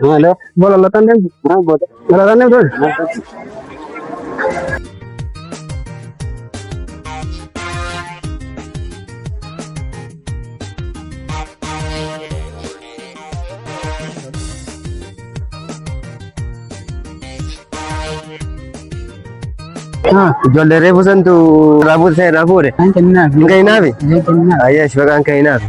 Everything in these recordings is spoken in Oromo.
Hello. બોલો, લતન દેવ. હા, બોલો. લતન દેવ બોલ. હા. Ijoollee reefu santu raafuu ta'e raafuure. Kan kennaaf. Hin kennaafi? Hin kennaaf. Ayyash, maqaan kennaafi.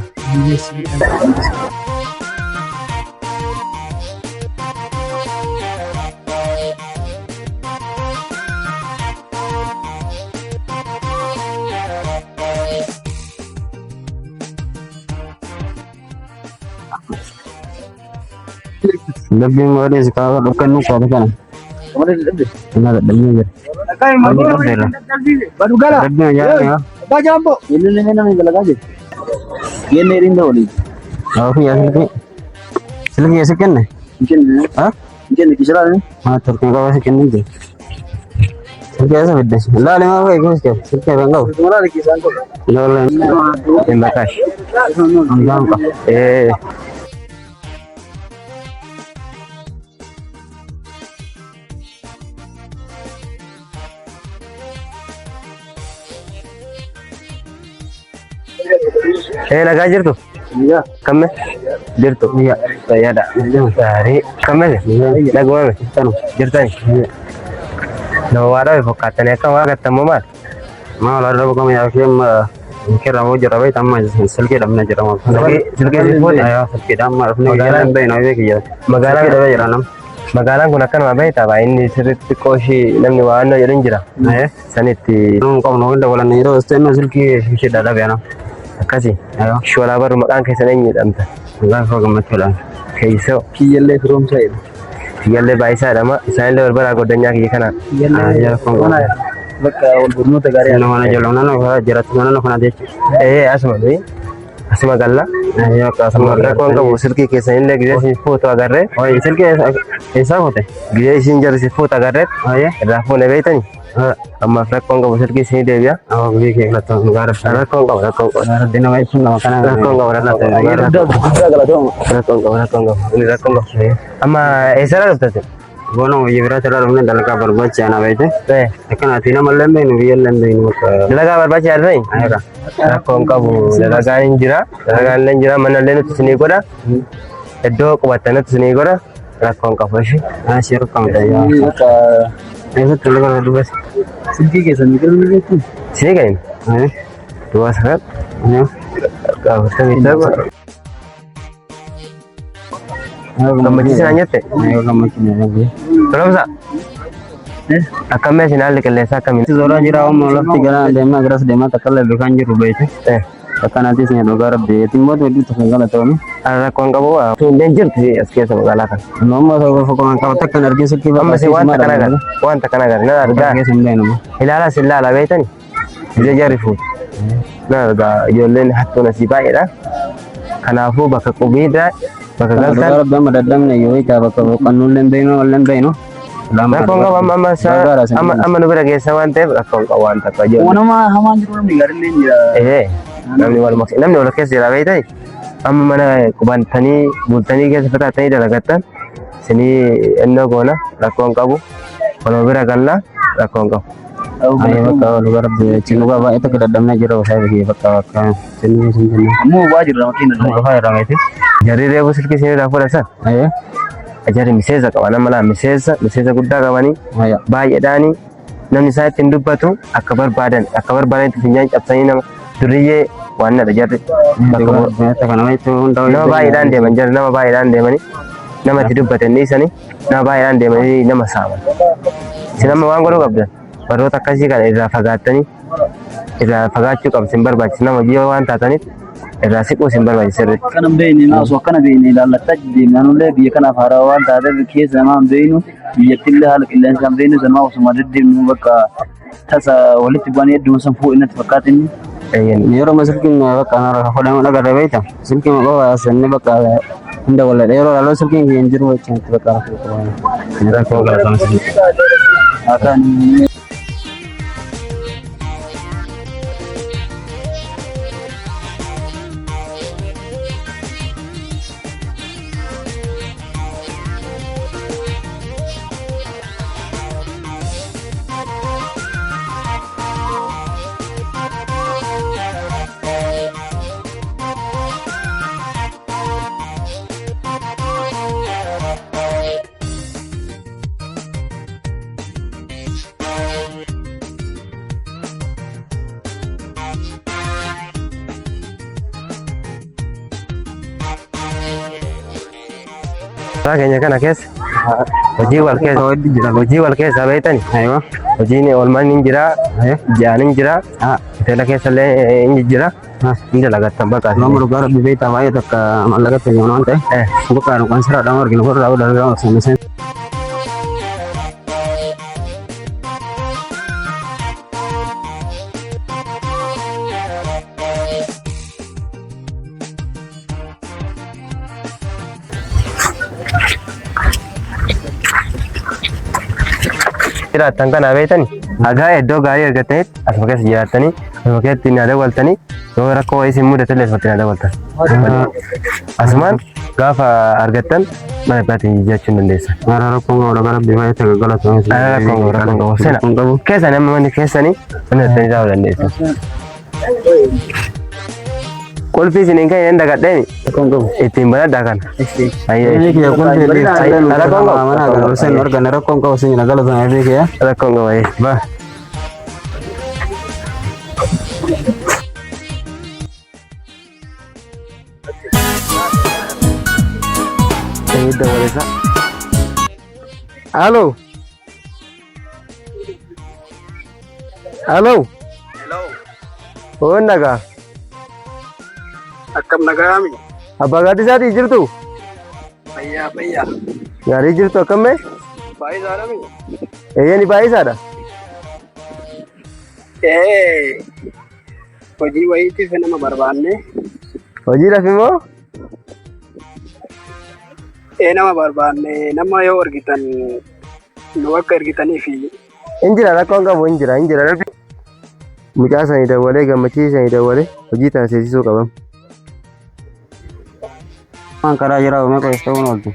Dubbiin godhe si kaaba dhukkannu qabu kana. Ina dadhabnee jira. Dadhabbii ajaa'iba. Awwa, yaa silkii. Silkii eessa kenne? Ha? Maa turkii qaba si kennee jira. Silkii eessa fidde? Laali maa fa'i keessa kenne? Silkii kan qabu. Lola. Hin bakaash. Hangaan qaba. Ee. Ee, nagaa jirtu? Kamme? Jirtu. Fayyaadha. Gaarii. Kamme? Nagumame? Jirtani? Nama waa dhabe fakkaattanii akka waa agartan moo maal? Maa wal arraba kama yaa kee amma kirra moo jira beekta amma silkii dhabne jira moo. Silkii si fuute? Ayaa, silkii dhamma dhufne Magaalaa- hin beeknu beeki jira. Magaalaa Silkii dhabee jira nam. Magaalaan kun akkanuma beektaa baay'inni sirriitti xiqqoo ishii namni waa annoo jedhu hin jira. Sanitti Nuun qabnu hunda walan yeroo isteennoo silkii ishee dhadhabe ana. Akkasi. Ayaa. Shoolaa barru maqaan keessan eenyu jedhamta? Gaafa gammachuudhaan. Keessoo. Kiyyallee firoomsaa jedha. Kiyyallee baay'isaa jedhama. Isaanillee wal baraa goddanyaa kiyya kana. Ayaa, kun Kiyyallee bakka wal barnoota gaarii. Nama mana jala mana kana jiraatu mana kana jechuudha. Ee, asuma nuyi. Asuma galla. Ayaa, akkasuma. Rakkoon qabu, silkii keessanillee gizee isin fuutu agarree. Oye, silkii eessaa fuute? Gizee isin jarri isin fuutu agarree. Oye. Irraa fuune beektani. Ammaaf rakkoon qabu, silkii isinii deebi'a. Awwa, biyya kee galatoon gaara. Rakkoon qabu, rakkoon qabu. Gaara nama ibsuun nama kana. Rakkoon qabu, rakkoon qabu. Guddaa guddaa galatooma. Rakkoon qabu, rakkoon qabu. Inni rakkoon qabu. Amma eessarraa dhuftate? Boona biyya biraatti irraa dhufne dalagaa barbaacha ana beekte. Ee. Akkanaati nama illee hin beeknu, biyya illee hin beeknu bakka. Dalagaa barbaacha yaadanii? Ayeera. Rakkoon qabu, dalagaan hin jira. Dalagaan illee hin jira. Mana illee nuti isinii godha. Iddoo qubattan nuti isinii godha. Rakkoon qabu ishee. Asii rakkoon ta'e. Bakka Eessatti dalagaa dubbas? silkii keessan ni galmi jechuun. Isinii kenna. Duwwaa 9. 47. Gammachiisaa jette? Gammachiisaa. Firoomsa. Akkamii isin haalli qilleensaa akkamiin? Zoraa jira, amma lafti gara deemaa garas deemaa takka illee beekan jiru beekte. Akkanaatis ni dhugaa rabbi. Timmoota hedduu tokko galatoome. Rakkoon qabu hundeen jirti as keessa magaalaa kana. Amma tokko tokko qaba takkan argee silkii. Amma si wanta kana agarra. Wanta kana agarra. Nan argaa. Keessa hin beeknu. Ilaalaa si ilaala beektani. Ija jarri fuutu. Nan argaa, ijoolleen hattuun asii baay'eedha. Kanaafuu bakka qubiidha bakka Dhugaa galtan. rabbi, amma daddabne yoo hiikaa bakka boqonnuu illee hin beeknu, illee hin beeknu. Rakkoon qabu, amma amma amma amma nu bira geessa waan ta'eef rakkoon qabu waan takka ijoollee. Wanuma hamaan jiru, namni gaariillee jira. Ee, namni wal namni wal keessa jira beektani. Amma mana qubantanii bultanii keessa fataatanii dalagattan isinii ennoo goona, rakkoon qabu. Waluma bira galla, rakkoon qabu. Ayo bakka dhugaa rabbi cinnu baay'ee tokko dadhabnee jira osoo biyya bakka bakka cinnu sun jenna. Ammoo waa jirra makiina irra. Dhufaa irraa meeti. Jarri reefu silkii isin irraa fudhatan. Ayo. Jarri miseensa qaba nama lama miseensa miseensa guddaa qabanii Ayo. baay'eedhaanii namni isaa ittiin dubbatu akka barbaadan akka barbaadanitti funyaan cabsanii nama duriyyee waan nadha jarri. Bakka nama baay'eedhaan deeman jarri nama baay'eedhaan deemanii nama itti dubbatan dhiisanii nama baay'eedhaan deemanii nama saaman. Isin amma waan godhuu qabdan warroota akkasii kana irraa fagaattanii irraa fagaachuu qabdu isin barbaachisa nama hojii waan taataniif irraa siquu isin barbaachisa sirriitti. Akkana hin beekne osoo akkana beekne ilaallattaa deemna nullee biyya kanaaf haaraa waan taateef keessa namaa hin beeknu biyyattillee haala qilleensaa hin beeknu sanumaa osuma deddeemnu bakka tasa walitti bu'anii hedduma san fuudhu natti fakkaatinni. Eeyyanii. Yeroo silkiin bakka fudhamu dhagarra beekta. Silkiin qofa asanii bakka hunda walladha. Yeroo laaloo silkiin hin jiru jechuun bakka rakkoo qabu. Akkaan Karaa keenya kana keessa hojii wal keessa hojii wal keessa beektani Ayo. hojiin oolmaan hin jira Ayo. ji'aan hin jira Ah. hoteela keessa illee hin jira Ah. hin dalagattan bakka Nama dhugaa rabbi beektaa baay'ee takka maallaqa ta'e waan ta'e. Bakka nu kan sirraa arginu warra dalagaa osoo hin jiraattan kana beektani hagaa iddoo gaarii argatanitti asuma keessa jiraattanii asuma keessatti na dabaltanii yoo rakkoo wayii isin mudate illee asumatti na dabaltan. Asumaan gaafa argattan mana biraatiin jiraachuu hin dandeessan. Mara rakkoon qabu dhugaa rabbi baay'ee takka galatoomee. Rakkoon qabu rakkoon qabu sena keessan amma manni keessanii mana irratti taa'uu dandeessan. Qulfii isin hin kennine dagadheeni Rakkoon qabu. ittiin banadhaa kana. Biyyi kiyya kun Rakkoon qabu. mana kana olseen arganne rakkoon qabu sin galatoomee biyyi kiyya. Rakkoon qabu. Ba. Dawaleessa. Halo. Halo. Oon nagaa. Akkam nagaami? Abbaa gaaddisaatii jirtu? Fayyaa fayyaa. Gaarii jirtu akkammee? Baay'isaadhami? Eeyyani baay'isaadha. Ee hojii wayiitiif nama barbaanne. Hojiidhaaf immoo Ee nama barbaanne nama yoo argitan nu akka ergitaniif hin jira rakkoon qabu hin jira hin jira. Mucaa sanii dawwalee gammachiisanii sanii dawwalee hojii tana seensisuu qabam. Waan karaa jira uumee qo'is ta'uun ooltu.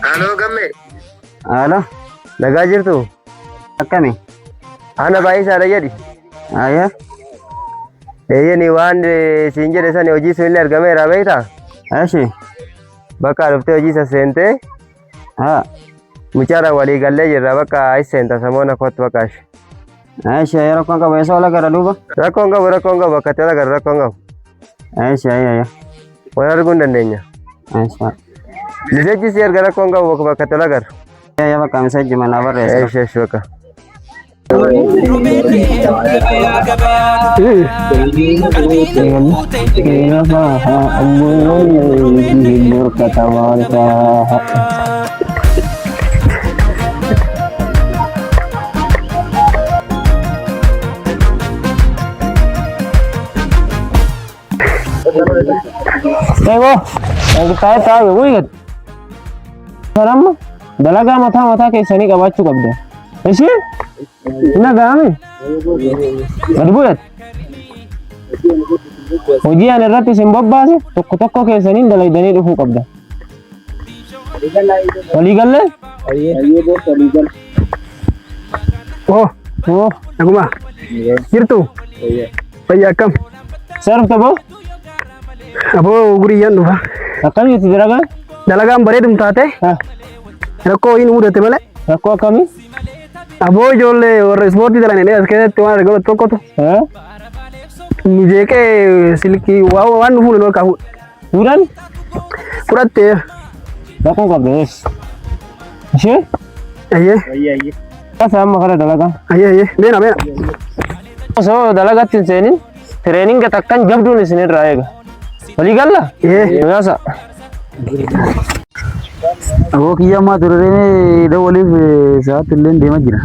Halo gammee. Haala Nagaa jirtu? akkami? Ana baay'isaadha jedhi. Ayyaa. Eeyyani waan siin jedhe sani hojii sunillee argameera beektaa? Eshi. Bakka dhuftee hojii isa seentee Haa. mucaadhaan walii gallee jirra bakka achi seenta samoona kootu bakka ashi. Eshi rakkoon qabu eessa ola gara duuba? Rakkoon qabu rakkoon qabu bakka itti agarru rakkoon qabu. Eshi ayyaa ayyaa. Wal arguu hin dandeenya. Eshi. Miseejji si erga rakkoon qabu bakka itti agarru. Ayyaa bakka miseejji manaa barreessa. Eshi eshi bakka. Eegoo, taa'ee taa'ee wuyi Salamma dalagaa mataa mataa keessanii qabaachuu qabda. Isheen hin dhaga'ame? Gad bu'eet. Hojii ani irratti isin bobbaase tokko tokko keessaniin dalaydanii dhufuu qabda. Walii gallee? Oh, Oo. naguma. Jirtu? Fayyaa akkam? Sarfta boo? Aboo guriyyaan dhufa. Akkam jirti dalagaan? Dalagaan bareedum taate Ha. rakkoo wayii nu mudate malee. Rakkoo akkamii? Aboo ijoollee warra ispoortii dalan as keessatti waan argamu tokkotu Ha? nu jeeqee silkii waan nu fuune nu harkaa fuudhe. Fuudhan? Fudhattee. Rakkoo qabda yes. Ishee? Ayyee Kasa amma kana dalagaa. ayyee ayyee beena beena. Osoo dalagatti hin seenin tireeninga takkan jabduun isinirraa eega. Walii galla? Ee. Yaasa. Aboo kiyya ammaa turre dawwaliif sa'aatti illee deemaa jira.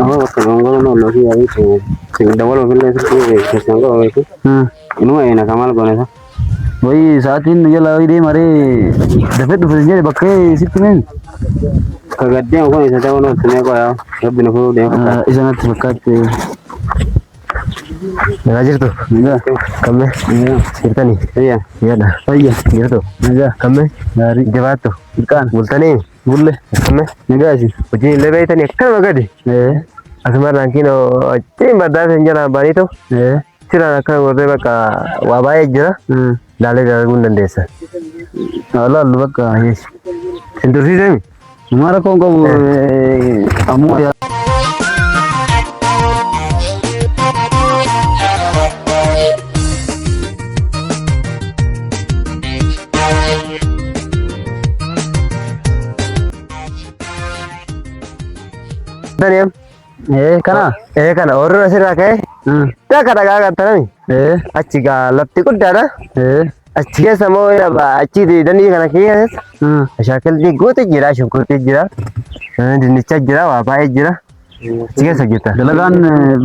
Aboo bakka gongoro nooloo fi yaa'ii dawwaloo fillee silkii keessan qaba beeku. Inuma eena kamal goone isa. Wayii sa'aatiin nu jala wayii deema ree dafee dhufe jedhe bakka sitti meemi. Ka gaddeemu kun isa ta'uu nooltu mee qoyaa rabbi nu furuu deema fakkaata. Isa natti fakkaatte. Nagaa jirtu? Nagaa. Kamme? Jirtanii? Fayyaa. Yaadha. Fayya. Jirtu? Nagaa. Kamme? Gaarii. Jabaattu? Ilkaan. Bultanii? Bulle. Kamme? Nagaa isin. Hojii illee beektanii akkanuma gadi. Ee. Asumarraan kiinoo achiin baddaa isin jalaan baaniitu Ee. siraan akkana gorree bakka waa baay'ee jira. Laalee dalaguu hin dandeessan. Laallu bakka. Isin tursiisemi? Nama rakkoon qabu ammoo Dani'am. Ee kana. Ee kana oorruun asirraa ka'e. Takka dhagaa qaxxarami. Ee. Achi gaa lafti guddaadha. Ee. Achi keessa immoo achi dandii kana keessa ashaakiltii guutu jira, shunkurtii jira, dinnicha jira, waa baay'ee jira. Achi keessa hojjeta. Dalagaan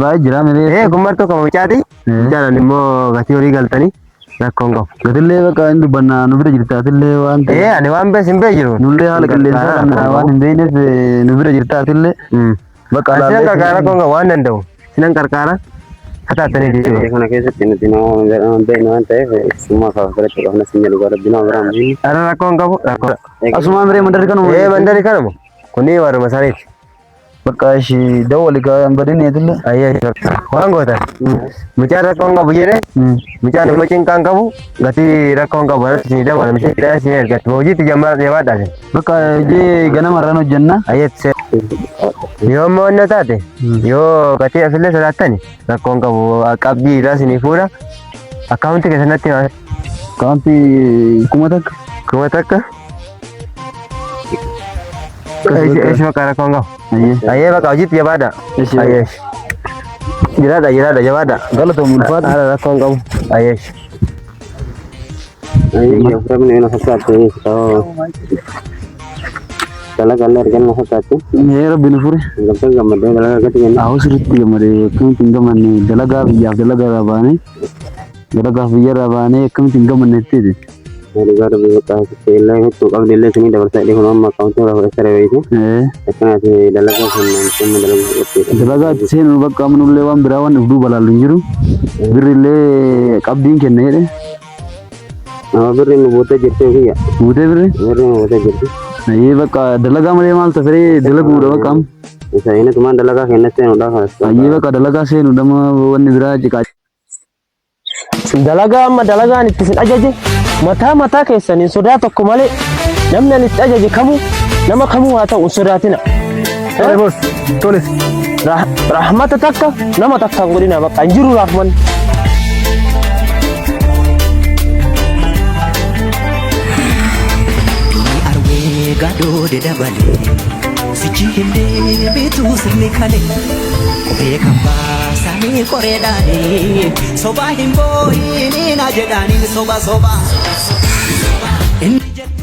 baay'ee jira malee. Ee kun martuu kama mucaati. Mucaan immoo gatii horii galtanii rakkoon qabu. Gatillee bakka hin dubbanna nu bira jirta atillee waan ta'eef. Ee ani waan bees hin bee jiru. Nullee haala qilleensaa kana waan hin beekneef nu bira jirta atillee. Bakka Sinan alaallee. qarqaara rakkoon qabu waan danda'u. Sinan qarqaara hataattanii deebi'u. Kana keessatti nuti nama hin beekne waan ta'eef summaa kaaf biratti qabna sin jedhu rabbi nama biraan hin. Ara rakkoon qabu rakkoo. Asumaan biree mandarri kanuma. Ee mandari kanuma. Kuni warruma isaaniiti. Bakka ishee dawwali kan badinne atillee. Ayyee waan gootan. Mucaan rakkoon qabu jedhee mucaan immoo cinqaan qabu gatii rakkoon qabu irratti isinii dabala miseensa isin ergatti hojiitti jabaadhaa isin. Bakka hojii ganama irraan hojjenna. Ayyetti yoo immoo inni taate yoo gatii asillee sodaattani rakkoon qabu qabdii irraa isinii fuudha akkaawunti keessanatti himaa. Akkaawuntii 1000. 1000. Ishi bakka rakkoon qabu. Ayyee bakka hojiitti jabaadha. Ayyee. Jiraadha jiraadha jabaadha. Galatoom ulfaata. Haala rakkoon qabu. Ayyee. Ayyee furabni ina fakkaate dalagaa illee arganna fakkaate. Ee rabbi nu fure. Gamtaan gammadee dalagaa argate jenna. Ahoo sirriitti gammadee akkamitti hin gammanne dalagaa biyyaaf dalagaa irraa baanee dalagaaf biyya irraa baanee akkamitti hin gammanne jetteeti. Dhugaa rabbi bakka illee hedduu qabdi illee isinii dabarsaa dhee kun amma akkaawuntii irraa fudhachaa reebeeti. Ee Akkanaati dalagaa kan amma dalagaa fudhatteedha. dalagaa itti seenu bakka amnullee waan biraa waan of duuba laallu hin jiru. Birri illee qabdiin kenna jedhe. Nama birri nu buutee jirti kiyya. Buutee birri? Birri nu buutee jirti. Ayyee bakka dalagaa malee maal tafiree dalaguudha bakka amma. Isa inni tumaan dalagaa kenna seenuudhaaf. Ayyee bakka dalagaa seenuudha wanni biraa ciqaa. Dalagaa amma dalagaan itti isin ajaje mataa mataa keessaniin sodaa tokko malee namni ani itti ajaje kamuu nama kamuu haa ta'u hin sodaatina. Tole boss. Tole. Rahmata takka nama takka hin godhina bakka hin jiru rahman. Arwee gadoode dabale sichi hin deebitu sirni kale qubee kan baasanii qoreedhaanii sobaa hin boo'inii na jedhaanii soba soba. Inni jedhu.